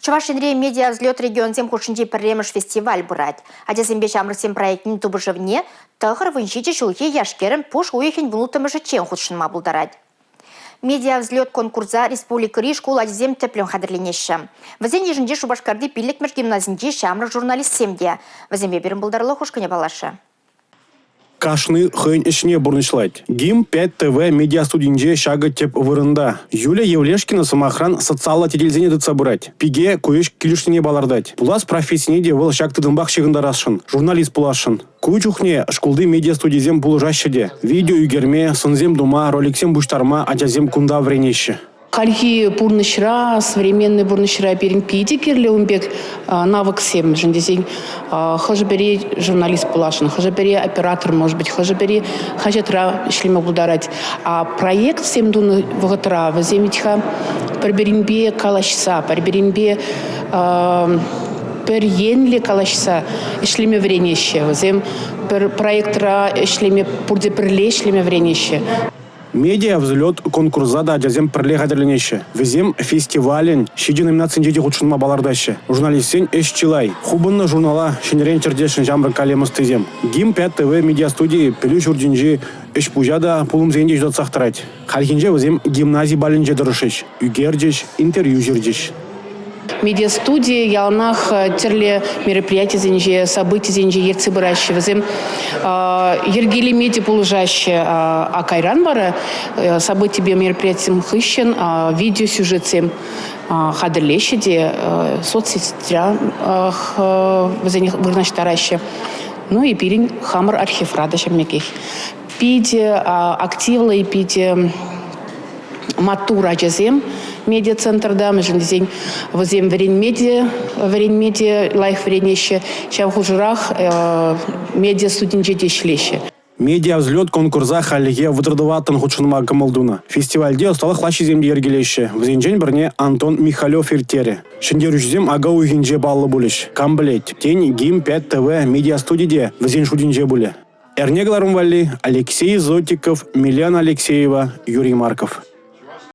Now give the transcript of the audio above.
Чӑваш Енре «Медиавзлет» регионсем хушшинчи пӗрремӗш фестиваль пырать. Ачасемпе ҫамрӑксен проектӗн тупӑшӑвне 97 ҫулхи яш-кӗрӗм пуш уйӑхӗн 16-мӗшӗччен хутшӑнма пултарать. «Медиавзлет» конкурса республикӑри шкул ачисем тӗплӗн хатӗрленеҫҫӗ. Вӗсен йышӗнче Шупашкарти 5-мӗш гимназинчи ҫамрӑк журналистсем те. Вӗсемпе пирӗн пултарулӑх ушкӑнӗ паллашрӗ. Кашни хӑйӗн ӗҫне пурнӑҫлать. ГИМ-5ТВ медиастудинче ҫакӑ тӗп вырӑнта. Юлия Евлешкина, сӑмахран, социаллӑ тетелсене тытса пырать. Пике ку ӗҫ килӗшнине палӑртать. Пулас профессине те вӑл ҫак тытӑмпах ҫыхӑнтарасшӑн, журналист пуласшӑн. Ку чухне шкулти медиастудисем пулӑшаҫҫӗ те. Видео ӳкерме, сӑнсем тума, роликсем пуҫтарма ачасем кунта вӗренеҫҫӗ. Хальхи пурнӑҫра, современный пурнӑҫра пирӗн питӗ кирлӗ ун пек навыксем, мӗншӗн тесен хӑшӗ-пӗри журналист пуласшӑн, хӑшӗ-пӗри оператор, может быть, хӑшӗ-пӗри хаҫатра ӗҫлеме пултарать. А проектсем тунӑ вӑхӑтра вӗсем вӗт-ха пӗр-пӗринпе калаҫса, пӗр-пӗринпе пӗр енлӗ калаҫса ӗҫлеме вӗренеҫҫӗ. Вӗсем пӗр проектра ӗҫлеме, пурте пӗрле ӗҫлеме вӗренеҫҫӗ. «Медиа-взлет» конкурса та ачасем пӗрле хатӗрленеҫҫӗ. Вӗсем фестивалӗн 7 номинацинче те хутшӑнма палӑртаҫҫӗ. Журналистсен ӗҫ чылай. Хупӑннӑ журнала ҫӗнӗрен чӗртесшӗн ҫамрӑк калем ӑстисем. ГИМ-5ТВ медиастуди пӗлӳ ҫуртӗнчи ӗҫ-пуҫа та, пулӑмсене те ҫутатсах тӑрать. Хальхинче вӗсем гимнази балӗнче тӑрӑшрӗҫ, ӳкерчӗҫ, интервью ҫырчӗҫ. Медиастуди яланах тӗрлӗ мероприятисенче, событисенче ертсе пыраҫҫӗ. Вӗсем йӗркелеме те пулӑшаҫҫӗ. А кайран вара событипе мероприятисем хыҫҫӑн видеосюжетсем хатӗрлеҫҫӗ те соцсетьра вӗсене вырнаҫтараҫҫӗ. Ну и пирӗн хамӑр архивра та ҫав пекех. Питӗ активлӑ и питӗ маттур ачасем медиацентрта, мӗншӗн тесен вӗсем вӗренме те, вӗренме те лайӑх вӗренеҫҫӗ, ҫав хушӑрах медиа студинче те ӗҫлеҫҫӗ. «Медиавзлет» конкурса хальлӗхе 34-ӑн хутшӑнма кӑмӑл тунӑ. Фестивальте ӑсталӑх лаҫҫисем те йӗркелеҫҫӗ. Вӗсенчен пӗрне Антон Михалев ирттерӗ. Ҫӗнтерӳҫӗсем ака уйӑхӗнче паллӑ пулӗҫ. Кам пӗлет, тен, ГИМ-5ТВ медиастуди те вӗсен шутӗнче пулӗ. Эрне кӑларӑм валли Алексей Зотиков, Милена Алексеева, Юрий Марков.